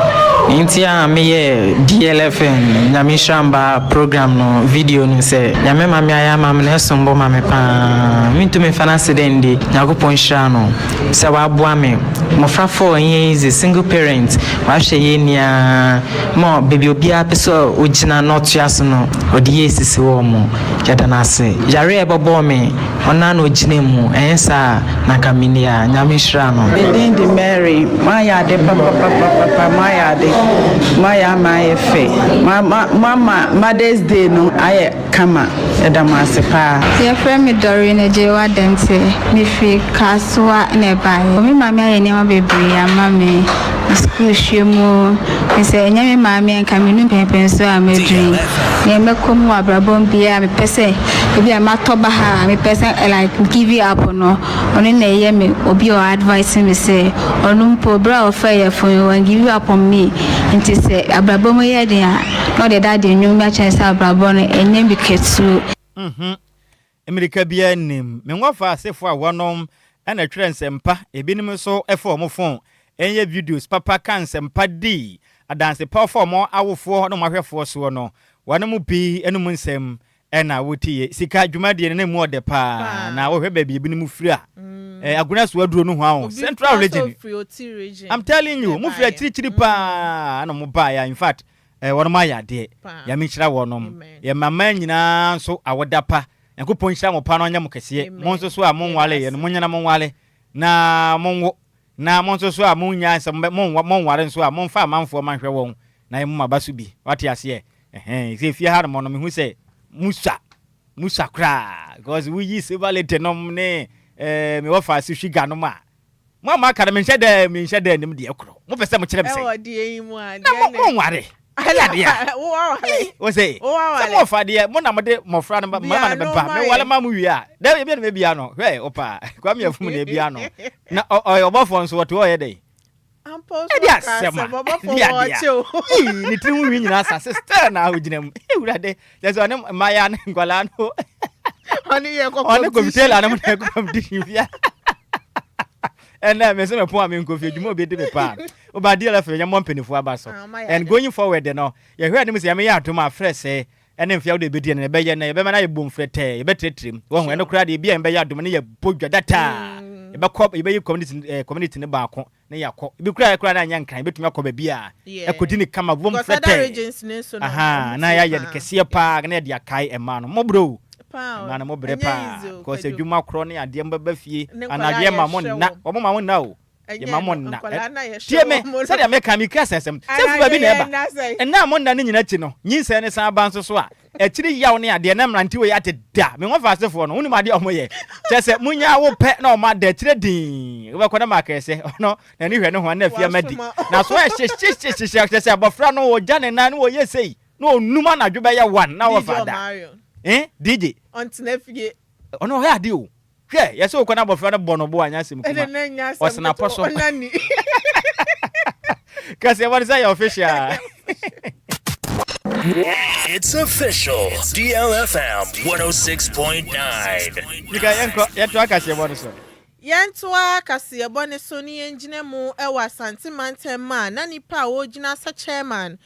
Nti a meyɛɛ DLFM Nyame Nhyira Mba program no video no sɛ Nyame ma me ayɛ ama me no ɛsom bo ma me paa. Mentumi mfa no ase dɛ nde Nyankopɔn nhyira no sɛ waboa me. Mmofra four ɛnyɛ easy, single parent, wahwɛ yɛn nyinaa ma baabi obiara pɛ sɛ ogyina na ɔtoa so no ɔde yɛ esisi hɔ mo. Yɛda no ase. Yare a ɛbɛbɔɔ me, ɔno ara na ɔgyinaa mu, ɛnyɛ saa a na anka menni ha. Nyame nhyira no. Me din de Mary. Moayɛ ade papapapapa, moayɛ ade. Moayɛ ama ayɛ fɛ. Moama Mother's Day no ayɛ kama. Yɛda mo ase paa. Yɛfrɛ me Doreen Agyeiwaa Dempsey. Mefiri Kasoa na ɛbaeɛ. Me maame ayɛ nneɛma bebree ama me. Sukuu hwɛ mu, sɛ ɛnyɛ me maame a nka mennu mpɛnpɛnsoɔ a maduru yi. Nea mɛkɔ mu wɔ abrabɔ mu biara mepɛ sɛ ebi a matɔ ba ha a mepɛ sɛ like give up no, ɔno na ɛyɛ me obi a ɔadvice me sɛ ɔno mpo berɛ a ɔfaa yafunu no wan give up on me. Nti sɛ abrabɔ mu yɛ den a na ɔde dade nnwom bi akyerɛ me sɛ abrabɔ no ɛnyɛ mmirikatuo. Mhm. Mmirika biara nnim. Me nwɔfa asefo a wɔnom na ɛtwerɛ nsɛmpa, ebinom nso fa wɔn fon yɛ videos papa ka nsɛmpa di adanse pa fa wɔn awofoɔ ne wɔn ahwɛfoɔ soɔ no, wɔnom mu pii anom nsɛm na wotie. Sika dwumadie no na emu ɔdɛ paa, na wohwɛ baabi ebinom firi a, eh, Agona so aduro no hwa o, Central region. I'm telling you, mo firi akyirikyiri paa na mo baeɛ, in fact, Eh wɔnom ayɛ adeɛ. Nyame nhyira wɔnom. Yɛ mma nyinaa nso awoda pa. Nyankopɔn nhyira mo pa na ɔnyɛ mo kɛseɛ. Mo nso so a mo nwareeɛ no monyɛ na monware na monwo. Na mo nso so a monnyae sɛ monware nso a momfa amanfoɔ mma nhwɛ wɔn na yɛ mo aba so bi. Wate aseɛ? Ɛhɛn. Sɛ efie ha nom no mehu sɛ musua. Musua koraa. Because woyi silver lady nom ne eh, me wɔfa ase hwiga nom a Mo a moaka no, menhyɛ da menhyɛ da nnim deɛ korɔ. Mopɛ sɛ mokyerɛ me sɛn? Ɛwɔ deɛ yi mu a, Na deɛ mo ne. monware. Ɛyɛ adeɛ a. Wowaware. Wo se, sɛ Wowaware. mofa deɛ, mo na mode mmɔfra no ba, Bia mmarima no no bɛba. ma Meware yɛn. ma mo wie a, dɛ ebi na mebia no. Hwɛ, ɔpa, Kwame Afum na ebia no. Na ɔ ɔyɛ ɔbɔfoɔ nso, ɔte hɔ ɔyɛ dɛn? Ampa wo so Ɛde woka asɛm asɛm, a, ɔbɔfoɔ ɛde wɔ adeɛ a. ɔkye o. Yii, ne tiri ho nwi nyinaa sa, se still na ogyina mu. Ewurade, kyerɛ sɛ ɔne mmaayewa ne nkwadaa no. Ɔne yɛ kɔ Ɔne Kofi competition. Taylor no mo na ɛkɔ competition fia. Ɛnɛ me sɛ mepɔn a menkɔ fie adwuma obi de me paa. Woba DLF yɛ mmɔ mpanimfoɔ aba so. Ah, ɔma yɛ And ade. going forward no, yɛhwɛ anim sɛ yɛmeyɛ adom a frɛ sɛ ɛne mfeɛ wode bɛdi ɛno yɛbɛyɛ no yɛbɛma no ayɛ bom frɛtɛɛ yɛbɛtrɛtrɛ mu. Wɔhu ɛno koraa deɛ ebi a yɛbɛyɛ adom ne yɛbɔ dwa dataa. Yɛbɛkɔ yɛbɛyi community eh, community no baako na yɛakɔ. Ebi koraa koraa na anyɛ nkran yɛbɛtumi akɔ baabi a ɛkɔdi ne kama bom Because other frɛtɛɛ. regions no nso no, Aha, ɔmo na tie yɛayɛ no paa. kɛseɛ paa na yɛde akae mmaa no. Mobrɛ o. Paa o, Mmaa no mobrɛ ɛnyɛ paa. easy o, Because Kwadwo. adwuma korɔ ne adeɛ mobɛba fie Ne nkwadaa anadwo yɛma mo yɛhwɛ nna. wɔn. Wɔn ma mo nna o. Ɛnyɛ Yɛma mo ɛno, nna. nkwadaa na yɛhwɛ Tie me, wɔn no. sɛdeɛ meka mekura asɛm. Sɛ firi Anadwo baabi na yɛn ɛba. nna sɛn? Nna a mo nna no nyina akyi no, nyinsɛn no san ba nso so a, akyiri yaw ne adeɛ na mmerante wei adeda. Me wɔfaasefoɔ no, wonim adeɛ a wɔyɛ? Kyerɛ sɛ monya wo pɛ na wɔn ada akyire dinn. Wobɛkɔ na maakɛɛ sɛ ɔno n'ani hwɛ ne ho a na afie ama di. Wasoma. Na so ɛhyehyehyehyehyɛ kyerɛ sɛ abɔfra no ɔgya ne nan na ɔyɛ sei na ɔnum anadwo bɛyɛ one na DJ wɔfa ada. Omarion. Eh, DJ. Ɔntena fie. Ɔno ɔyɛ ade o. Hwɛ, yɛsɛ wokɔ na abɔfra no bɔ no bo a, nyɛ asɛm kuma. Ɛnɛ na nyɛ asɛm Ɔsena pɔ ketewa, so. ɔna ni. Kɛseɛ bɔ no sɛ yɛ official. It's official. DLFM 106.9. Mika, yɛnkɔ, yɛtoa kaseɛbɔ no so. Yɛntoa kaseɛbɔ no so ne yɛngyina mu wɔ Asante mantam a na nipa a ɔregyina sɛ chairman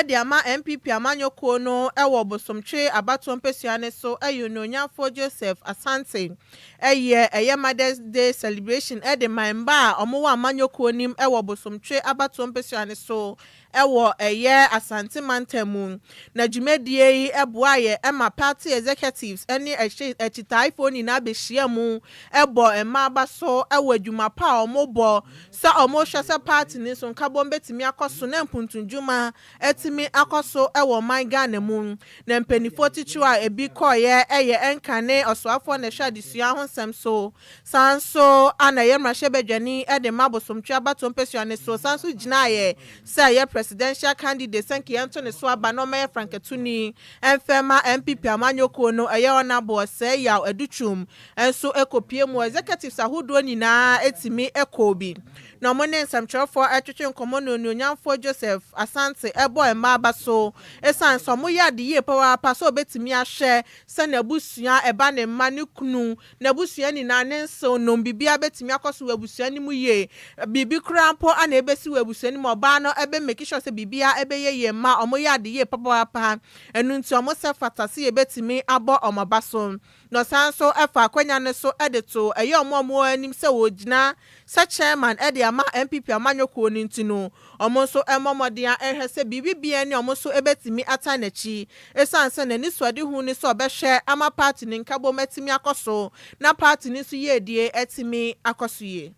de ama NPP amanyɔkuo no wɔ Bosomtwe abatoɔ mpɛsua no so yɛ Onuonyamfoɔ Joseph Asante yɛ ɛyɛ Mother's Day celebration de ma mma a wɔwɔ amanyɔkuo no mu wɔ Bosomtwe abatoɔ mpɛsua no so wɔ ɛyɛ Asante mantam mu. Na dwumadie yi boaeɛ ma party executives ne akyitaafoɔ nyinaa bɛhyia mu bɔ mmaa aba so wɔ adwuma pa a wɔbɔ sɛ wɔrehwɛ sɛ party no nso nkabom bɛtumi akɔ so na mpuntudwuma atumi akɔ so wɔ ɔman Ghana mu. Na mpaninfoɔ titiriw a ɛbi kɔeɛ yɛ ɛnkane ɔsoafoɔ na ɛhwɛ adesua ho nsɛm so, Saa nso a na ɛyɛ mmarahyɛbadwani de ma Bosomtwe abatoɔ mpasua no so, san nso gyinaeɛ sɛ ɛyɛ presidential candidate sɛ nka yɛnto ne so aba na ɔmmɛyɛ frankatuni mfɛ mma NPP amanyɔkuo no, ɛyɛ Honourable Osei Yaw Adutwum nso kɔpue mu. Executives ahodoɔ nyinaa tumi kɔɔ bi na wɔn ne nsɛmtwerɛfoɔ twetwe nkɔmmɔ na Onuonyamfoɔ Joseph Asante bɔɔ mmaa aba so ɛsiane sɛ wɔyɛ ade yie papaapa sɛ wɔbɛtumi ahwɛ sɛ n'abusua, ɛba ne mma, ne kunu, N'abusua nyinaa, ne nsew nom, biribiara bɛtumi akɔ so wɔ abusua no mu yie. Biribi koraa mpo na ɛbɛsi wɔ abusua no mu a, ɔbaa no bɛ make sure sɛ biribiara bɛyɛ yie mma wɔn yɛ ade yie papaapa. Ɛno nti wɔn sɛ fata sɛ yɛbɛtumi abɔ wɔn aba so. Na ɔsan nso fa akwanya no so de to ɛyɛ wɔn a wɔwɔ anim sɛ wɔgyina sɛ chairman de ama NPP amanyɔ kuo no nti no, wɔn nso mmɔ mmɔden ara nhwɛ sɛ biribi biara ni a wɔn nso bɛtumi atan n'akyi esiane sɛ n'anisoadehu ne sɛ ɔbɛhwɛ ama party no nkabom atumi akɔ so na party no nso yiedie atumi akɔ so yie.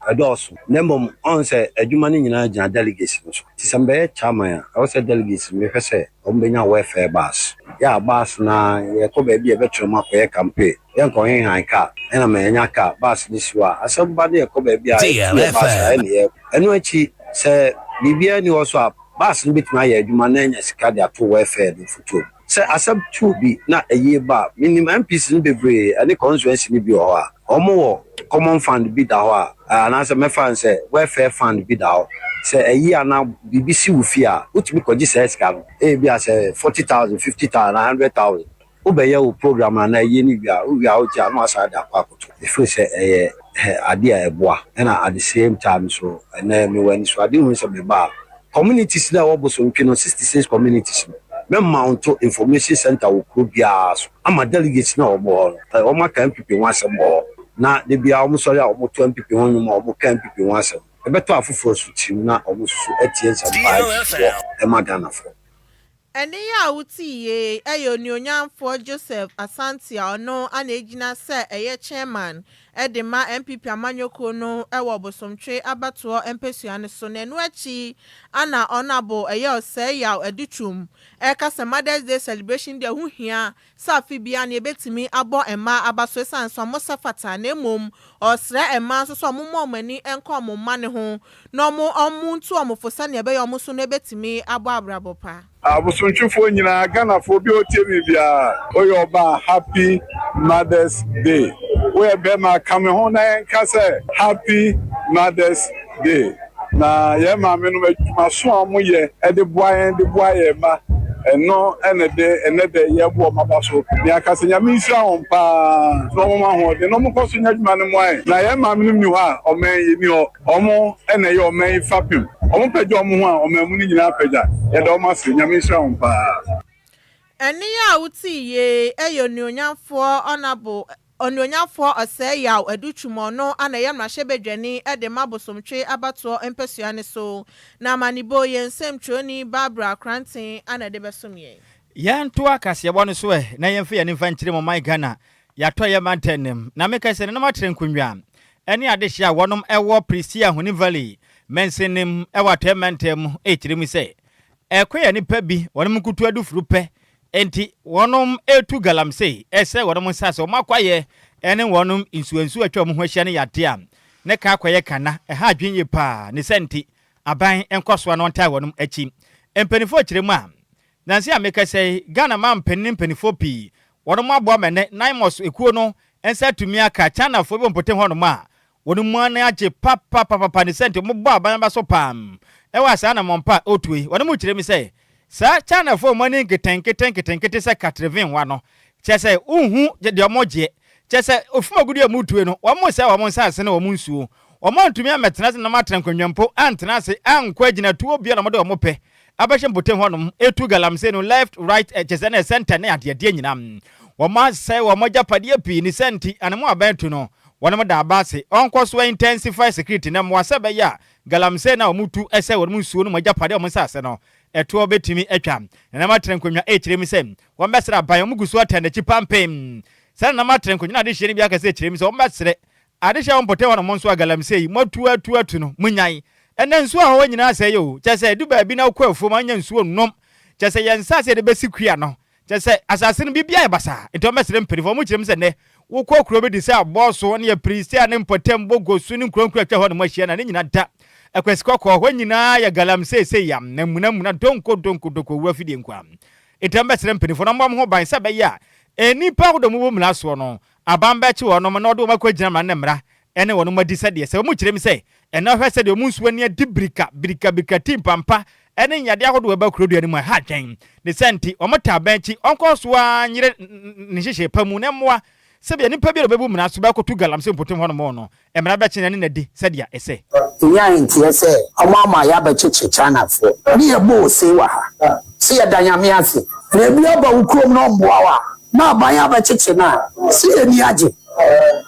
Ɛdɔɔso, na mmom ɔhu sɛ adwuma no nyinaa gyina delegates no so. Nti sɛ mebɛyɛ chairman a, ɛwɔ sɛ delegates no mehwɛ sɛ wɔbɛnya welfare bus. Yɛ a bus no ara yɛkɔ baabi a yɛbɛtra mu akɔyɛ campaign. Yɛnkɔ henhan car ɛna ma yɛnya car, bus no si hɔ a, asɛm ba na yɛkɔ baabi a yɛtu yɛn bus a ɛne yɛkɔ. Ɛno akyi, Sɛ biribiara nni hɔ nso a, bus no bɛtumi ayɛ adwuma na anya sika de ato welfare no fotoɔ mu. Sɛ asɛm to obi na ayie ba a, menim MPs no bebree ne constituency no bi wɔ hɔ a, wɔwɔ common fund bi da hɔ a, anaasɛ mɛfa no sɛ welfare fund bi da hɔ. Sɛ ayie anaa biribi si wo fie a, wotumi kɔgye saa sika no, ebia sɛ 40,000, 50,000 anaa 100,000. Wobɛyɛ wo program anaa ayie no wie a, wowie a wogye a na woasan de akɔ akɔto. Mefeel sɛ ɛyɛ adeɛ a ɛboa. Ɛna at the same time nso, ɛnnɛ mewɔ anisoadehunu sɛ meba a, communities no a ɛwɔ Bosontwe no, 66 communities no, mɛ mount information centre wɔ kuro biara so ama delegates no a wɔwɔ hɔ no, wɔaka NPP ho asɛm wɔ hɔ. Na da biara wɔsɔre a wɔto NPP ho nnwom a wɔka NPP ho asɛm. Ɛbɛtɔ afoforɔ nso tirim na wɔn nso so atie nsɛmpa a NPP wɔ ma Ghanafoɔ. Ɛnne yi a wote yi yɛ Onuonyamfoɔ Joseph Asante a ɔno na egyina sɛ ɛyɛ Chairman de ma NPP amanyɔkuo no wɔ Bosomtwe abatoɔ mpesua no so na ɛno akyi na Honourable ɛyɛ Osei Yaw Adutwum ɛreka sɛ Mother's Day celebration deɛ ɛho hia sɛ afe biara no yɛbɛtumi abɔ mmaa aba so ɛsiane sɛ wɔsɛ fata na mmom ɔresrɛ mmaa nso sɛ wɔmmɔ wɔn ani nkɔ wɔn mma no ho na wɔntu wɔn fo sɛdeɛ ɛbɛyɛ wɔn nso no bɛtumi abɔ abrabɔ pa. Abosontwefoɔ nyinaa, Ghanafoɔ, obi a ɔtie me biara, woyɛ ɔbaa happy mother's day, woyɛ bɛrima ka me ho na yɛnka sɛ happy mother's day. Na yɛn maamenom adwumaso a wɔyɛ de boa yɛn de boa yɛn mma, ɛno na ɛde ɛnnɛ da yi yɛrebɔ wɔn aba so. Na yɛaka sɛ Nyame nhyira wɔn paa na ɔmma wɔn ahoɔden na wɔnkɔ so nyɛ adwuma no mmoa yɛn. Na yɛn maamenom nni hɔ a, ɔman yi nni hɔ. Wɔn na ɛyɛ ɔman yi fapem. Wɔpagya wɔn ho a, ɔman mu no nyinaa pagya. Yɛda wɔn ase. Nyame nhyira wɔn paa. Ɛnne yi a wotee yei yɛ Onuonyamfoɔ Honourable Onuonyamfoɔ Osei Yaw Adu Twum ɔno na ɛyɛ mmarahyɛbadwani de ma Bosomtwe abatoɔ mpasua no so. Na amanebɔ yi yɛn nsɛmtwerɛni Barbara Koranteng na ɛde bɛsom yɛn. Yɛntoa kaseɛbɔ no so ɛ na yɛmfa yɛn ani mfa nkyerɛ mu ɔman Ghana yɛatɔ yɛ mantam no mu. Na meka sɛ nananom atrɛ nkonnwa ne adehye a wɔnom wɔ Prestea Huni Valley mansin no mu wɔ atɔeɛ mantam mu rekyerɛ mu sɛ ɛkɔ yɛ nnipa bi wɔnom nkutu adufuru pɛ Enti wɔnom retu galamsey sɛ wɔnom nsase, wɔn akwaeɛ ne wɔnom nsuo nsuo a atwa wɔn ho ahyia no yɛ adeɛ a ne ka akɔyɛ ka na ɛha adwene yie paa. Ne saa nti aban nkɔsoa na wɔntae wɔnom akyi. Mpaninfoɔ kyerɛ mu a, nansa yi a mekasa yi, Ghana manpanin ne mpaninfoɔ pii wɔnom aboa ma ɛnnɛ NAIMOS ekuo no nsa atumi aka Chinafoɔ bi wɔ mpɔtam hɔnom a Wɔn mu ani agye papapapapa ne sɛ nti wɔbɔ aban aba so paam wɔ saa anammɔn pa a ɔretuo yi. Wɔn mu kyerɛ mi sɛ saa Chinafoɔ a wɔn ani nketenkete nketenkete sɛ katrevin no, kyerɛ sɛ wonhu deɛ wɔgyeɛ. Kyerɛ sɛ ofim agudeɛ a wɔretue no, wɔsɛe wɔn nsase ne wɔn nsuo. Wɔantumi ammɛtena ase na wɔatena nkonnwa mpo antena ase ankɔ agyinatuo biara a wɔde wɔn pɛ abɛhyɛ mpɔtam hɔnom retu galamsey no left, right, kyerɛ sɛ ne center ne adeadeɛ nyinaa. Wɔasɛe wɔn agyapadeɛ pii ne sɛ nti anammɔn a aban atu no, Wɔnom da aba ase ɔnkɔ so intensify security na mmoa sɛ ɛbɛyɛ a galamsey no a wɔn tu sɛe wɔnom nsuo no mu agyapadeɛ a wɔn nsase no ɛtoɔ bɛtumi atwa. Nana Matre Nkonnwa ɛrekyerɛ mu sɛ wɔn bɛsrɛ aban wɔn gu so atɛn n'akyi pampem. Saa Nana Matre Nkonnwa no adehyeɛ no bi akasa ɛkyerɛ mu sɛ wɔn bɛsrɛ adehyeɛ a wɔn mpɔtam hɔnom nso a galamsey yi moatu atu atu no monyae. Ɛnɛ nsuo a hɔ nyinaa asɛe o kyerɛ sɛ ɛdu baabi na wokɔ afuom a wonya nsuo nnom kyerɛ sɛ yɛn nsase a yɛde bɛsi kua no Kyerɛ sɛ, asase no, biribiara yɛ basaa. Enti wɔbɛsrɛ mpanimfoɔ. Wɔkyerɛ mu sɛ, nnɛ, wokɔ kuro bi te sɛ Abɔso ne Apiristia ne mpɔtam Bogoso ne nkuro nkuro a atwa hɔnom ahyia no a, ne nyinaa da akwasi kɔkɔɔ. Hɔ nyinaa yɛ galamsey sei yam, na mmunamuna, donko donko donko, owura fidie nko ara. Enti wɔbɛsrɛ mpanimfoɔ na wɔmmɔ wɔn ho ban sɛ ɛbɛyɛ a nnipa ahodoɔ a wɔwɔ mmara soɔ no, aban bɛkye wɔn na wɔde wɔn akɔgyina mmara ne mmara ne wɔn adi sɛdeɛ sɛ wɔkyerɛ mu sɛ ɛnnɛ wohwɛ sɛdeɛ wɔn nsuo ani adi birika birika birika ti mpampa ne nyadeɛ ahodoɔ ɛba kuro dua no mu a ɛha adwɛn ne sɛ nti wɔn taa bɛn akyi ɔnkɔ so ara nyere ne nhyehyɛe pa mu na mmoa sɛdeɛ nipa biara ɔbɛbu mmara so bɛkoto galamsey mpɔtam hɔnom no mmara bɛkye no ne no adi sɛdeɛ ɛsɛ. Nyae nteɛ sɛ ɔmo ama yɛabɛkyekye Chinafoɔ ne yɛbɔ ose wɔ ha sɛ yɛda Nyame ase na ebi aba wo kurom na ɔmboa wo a na aban abɛkyekye no a sɛ yɛni agye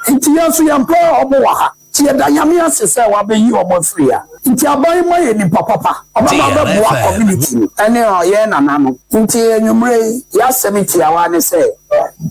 nti yɛn nso yɛmpɛ ɔmo wɔ ha nti yɛda Nyame ase sɛ wabeyi ɔmo afiri ha nti aban ma yɛ nipa papa ɔbɛba abɛboa community no ɛne yɛn nananom nti anwummerɛ yi yɛasɛm tiawa ne sɛ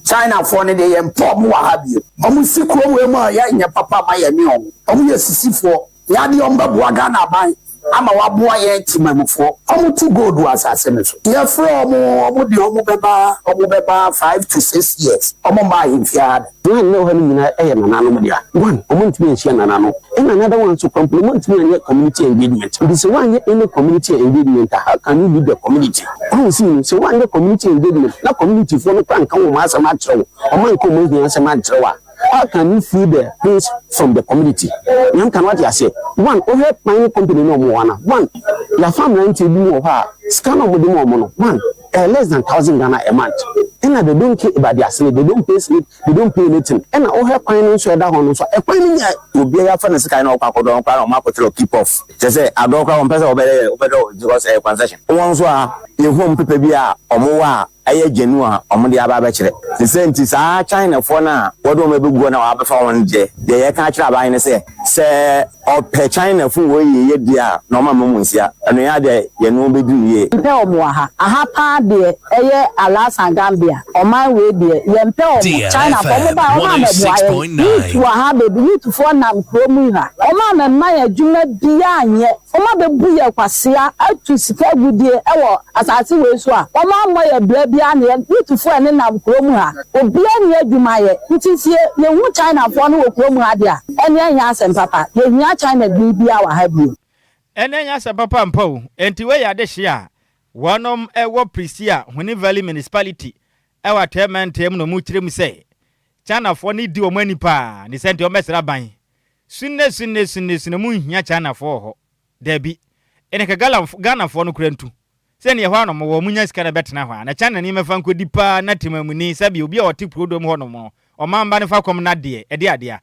Chinafoɔ no deɛ yɛmpɛ ɔmo wɔ ha bio. Ɔmo si kuro wei mu a yɛ nyɛ papa ma yɛ ne ɔmo. Ɔmo yɛ sisifoɔ. Nyɛ adeɛ ɔmo bɛ boa Ghana aban. ama wɔaboa yɛn temamufoɔ. Wɔtu gold wɔ asase no so. Yɛfrɛ wɔn, wɔn deɛ wɔbɛba, wɔbɛba 5 to 6 years, wɔmma ahemfie ha da. Land na ɛwɔ ha no nyinaa yɛ nananom dea. One, wɔntumi anhyia nananom. Ɛna another one nso, kora mpo no, wɔntumi anyɛ community engagement. Nti sɛ woanyɛ any community engagement a, how can you lead the community? Wohu sɛ yi, sɛ woanyɛ community engagement na community foɔ no kora nka wɔn asɛm akyerɛ wo, wɔn anka wɔn ahia asɛm ankyerɛ wo a, how can you feel the pains from the community? Nyamka no wate aseɛ. One, wohwɛ mining company no a wɔwɔ hɔ no a, one, yɛafa mmeranteɛ bi mu wɔ hɔ a, sika no a wɔde ma wɔn no, one, ɛyɛ less than 1,000 Ghana a month. Ɛna they don't care about their slip, they don't pay slip, they don't pay anything. Ɛna wohwɛ kwan no nso a ɛda hɔ no nso a, ɛkwan no nyɛ Obiara afa ne sekan na ɔkɔ akɔdɔ koraa na ɔmo akɔtwerɛ keep off. Kyerɛ sɛ adɔ koraa wɔmpɛ sɛ wɔbɛyɛ wɔbɛdɔ because ɛyɛ concession. Wɔn nso a yɛhu ɔmo pepa bi a ɔmo wɔ a ɛyɛ genuine a ɔmo de aba abɛkyerɛ. Te sɛ nti saa Chinafoɔ no a wɔde wɔn abɛgu hɔ na wɔabɛfa wɔn deɛ, deɛ yɛka akyerɛ aban ne sɛ, sɛ ɔpɛ Chinafo wɔ yie yɛ deɛ a na ɔma mma mu nsia. Ɛno yɛ adeɛ yɛne wɔn bɛdi no yie. Yɛmpɛ wɔn wɔ ha. Aha paa deɛ ɛyɛ Alasan Gambia ɔman wei deɛ yɛmpɛ wɔn. Chinafoɔ wɔn baeɛ wɔn ammɛboa yɛn. Youth wɔ ha baabi youthfoɔ nam kuro mu ha. Wɔn ammɛma yɛn adwuma biara nyɛ. Wɔn abɛbu yɛn kwasea atu sika agudie wɔ asase wei so a wɔn ammɔ yɛn bra biara na yɛn youthfoɔ a ɛnenam kuro mu ha obiara nni adwuma yɛ. Nti sɛ yɛhu Chinafoɔ no wɔ kuro mu ha deɛ a ɛnneɛ ɛnyɛ asɛm papa. Yɛhia China ni biara wɔ ha bio. Ɛnɛ ɛnyɛ asɛm papa mpa o. Enti wei yɛ adehye a wɔnom wɔ Prisia Huni Valley Municipality wɔ Atɔeɛ Mantam na wɔn kyerɛ mu sɛ Chinafoɔ no di wɔn ani paa ne sɛ nti wɔn bɛsra ban. Sunne sunne sunne sunne wɔn nhia Chinafoɔ wɔ hɔ. Dabi. Ɛnɛ ka Ghanafoɔ no koraa ntu. Sɛ neɛ ɛhɔ ara na wɔwɔ, wɔn nya sika na bɛtena hɔ a, na China ni mɛfa nkɔdi paa na temamuni, sɛbi obi a ɔte kurodom hɔ nom no, ɔman ba no fa kɔm no adeɛ, ɛde adeɛ a,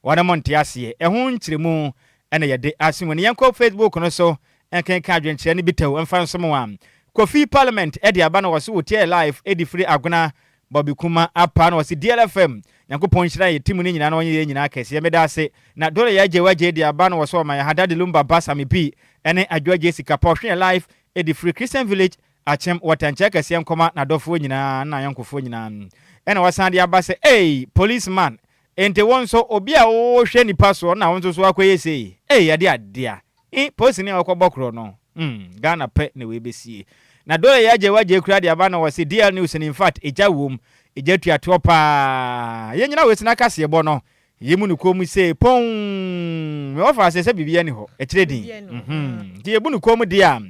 wɔnom nte aseɛ. Ɛho nkyerɛmu na yɛde aso mu no. Yɛnkɔ Facebook no so nkenka adwenkyerɛ no bi tɛw mfa nsom wo a. Kofi Parliament de aba na ɔse ɔtie yɛ live de firi Agona Bobby Kuma apa na ɔse DLFM Nyankopɔn nhyira yɛ team no nyinaa na ɔnyɛ yɛn nyinaa kɛseɛ. Meda ase. Na Dora Yaa Gyei Wagyei de aba na ɔse ɔma yɛ ha Daddy Lumba Ba Sammy B ne Adwoa Gyei Sikapa ɔhwe yɛ live de firi Christian Village Akyem Wɔtɛnkyɛɛ kɛseɛ nkɔma n'adɔfoɔ nyinaa ne n'ayɔnkofoɔ nyinaa. Ɛna wasan de aba sɛ ei police man Enti wo nso, obi a wohwɛ nipa soɔ na wo nso so akɔyɛ sei? Ei, ɛde adea. I, polisini a ɔkɔbɔ korɔ no, hmm, Ghana pɛ na wei bɛsie. Na dole yɛ agye wagye kura de aba na wɔse DL News no infact egya wom, egya tua toɔ paa. Yɛnyina wei so na kaseɛbɔ no, yɛmu no komm sei, ponn! Me wɔfa aseɛ sɛ biribiara nni hɔ, ɛkyerɛ din. Mhm. Nti yɛbu no komm deɛ a,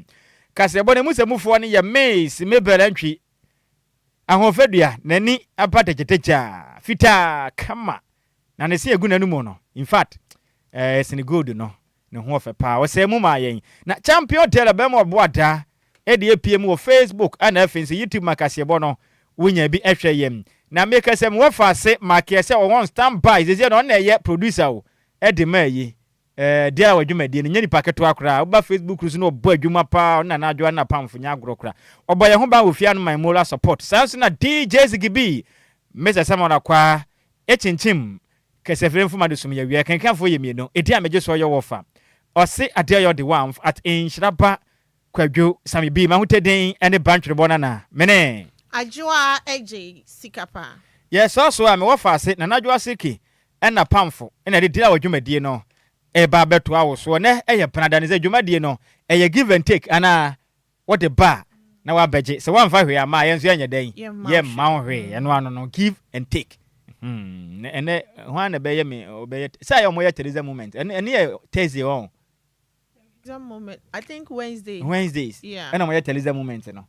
kaseɛbɔ no emu sɛmufoɔ no yɛ Miss Mabel Antwi, Ahoɔfɛdua, n'ani aba tɛkyɛtɛkyɛ fitaa kama, na ne se egu n'anum no, in fact, ɛɛ sene gold no, ne ho ɔfɛ paa. Ɔsɛe mu maa yɛn. Na Champion Taylor bɛrima ɔbo ada de apue mu wɔ Facebook ɛna afei nso YouTube ma kaseɛbɔ no wonya bi ɛhwɛ yɛn. Na meka sɛ mewɔ faase makeɛ sɛ ɔwɔ on stand by seesei no ɔno na ɛyɛ producer o ɛde ma ayi Eh, deɛ a w'adwumadie no nyɛ nipa ketewa koraa. Woba Facebook so na ɔbɔ adwuma paa, ɔno Nana Adwoa ne n'apamfo nyɛ agorɔ koraa. Ɔbɔ yɛn ho ban wɔ fie ano my moral support. Saa nso na DJ Ziggy B, Mr. Samuel Akwaa, ekyinkyim kɛsɛfire mfoma de sum yɛ wia. Kenkanfoɔ yɛ mmienu, edin a megye soɔ yɛ wɔfa. Ɔse adeɛ ɔyɛ ɔde wamf at nhyira ba Kwadwo Sammy B, m'ahotɛdin ne Bantwerebɔ Nana, mene. Adwoa Adjei Sikapa. Yɛsɔɔ so a, mewɔ faase, Nana Adwoa Sirkey ɛna Pamfo na ɛde Dirawa dwumadie no reba abɛtoa wo soɔ. Nɛ ɛyɛ Benada ne sɛ dwumadie no ɛyɛ give and take anaa wode ba a na wabɛgye, sɛ woamfa hwee amma a yɛn nso yɛnyɛ dɛn? Yɛmma wo hwee, ɛno ano no give and take. Hmm, ɛnɛ hwan na ɛbɛyɛ me ɔbɛyɛ sɛ ayɛ wɔyɛ Teresa moment ɛno ɛno yɛ Thursday wɔn. Teresa moment I think Wednesday. Wednesdays. Yeah. Ɛna wɔyɛ Teresa moment no.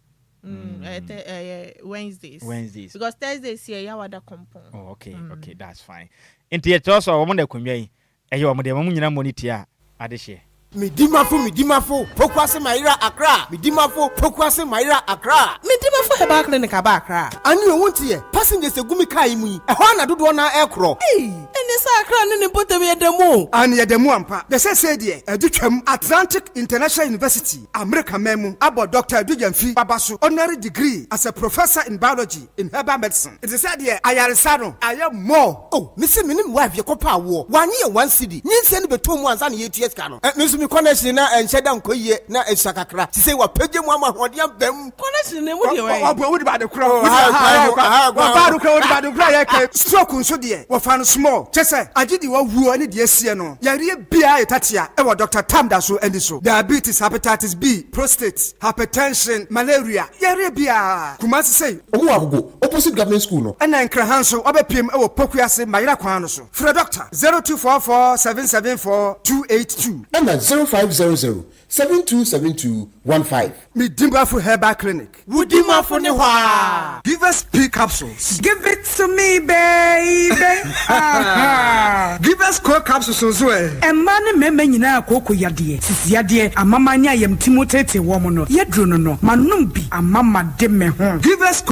Wednesdays. Wednesdays. Because Thursdays yɛ Yawada Kompon. Oh, okay, okay, that's fine. Nti yɛkyerɛ sɛ wɔn na akonnwa yi ɛyɛ wɔn deɛ wɔn nyinaa mmɔ ne tia adehyeɛ. Medimafo Medimafo Pokuase Mayera Accra Medimafo Pokuase Mayera Accra. Medimafo Herbal Clinic aba Accra. Ane o wonte yɛ passengers egu me car yi mu yi ɛhɔ ara na dodoɔ no ara ɛrekorɔ. Ei! Ɛneɛ sɛ Accra ne ne mpɔtam yɛ da mu o. Aane yɛda mu ampa. Na seesei deɛ ɛde twam. Atlantic International University, Amerika man mu, abɔ Dɔkta Adu Gyamfi aba so honorary degree as a Professor in Biology in Herbal Medicine. Nti sɛ deɛ ayaresa no ayɛ more. Oh me se me ne me wife yɛkɔ pɛ awoɔ wanye yɛn 1 cedi nyinsɛn no bɛtɔ mu ansa na yɛtua sika no eh me nso me connection na ɛnhyɛ da nkɔ yie na ɛsua kakra sisei wapagya mu ama ahoɔden aba mu. Connection no emu deɛ wɛn? Ɔboa wodi baade korɔ. Wɔbaa do korɔ wodi baade korɔ a yɛka. Stroke nso deɛ wɔfa no small. Kyɛ sɛ agye deɛ wawuo ne deɛ asie no. Yareɛ biara yɛ tatea wɔ Doctor Tam da so ani so. Diabetes, Hepatitis B, Prostate, Hypertension, Malaria, yareɛ biara. Kumasi sei. Ɔmo wɔ Agogo, opposite government school no. Ɛna Nkraha nso wabɛpiem wɔ Pokuase Mayera kwan no so. Frɛ Doctor, 0244 774 282. Ɛna 0500 7272 15. Me Dimafo Herbal Clinic. Wo Dimafo ne hɔ aa. Give us P capsules. Give it to me baby ah. Give us Co capsules nso ɛ. Mmaa ne mmarima nyinaa kooko yadeɛ, sisi yadeɛ, amaman ne ayamtimu teetee wɔn no, yɛduro no no, manom bi ama made me ho. Give us.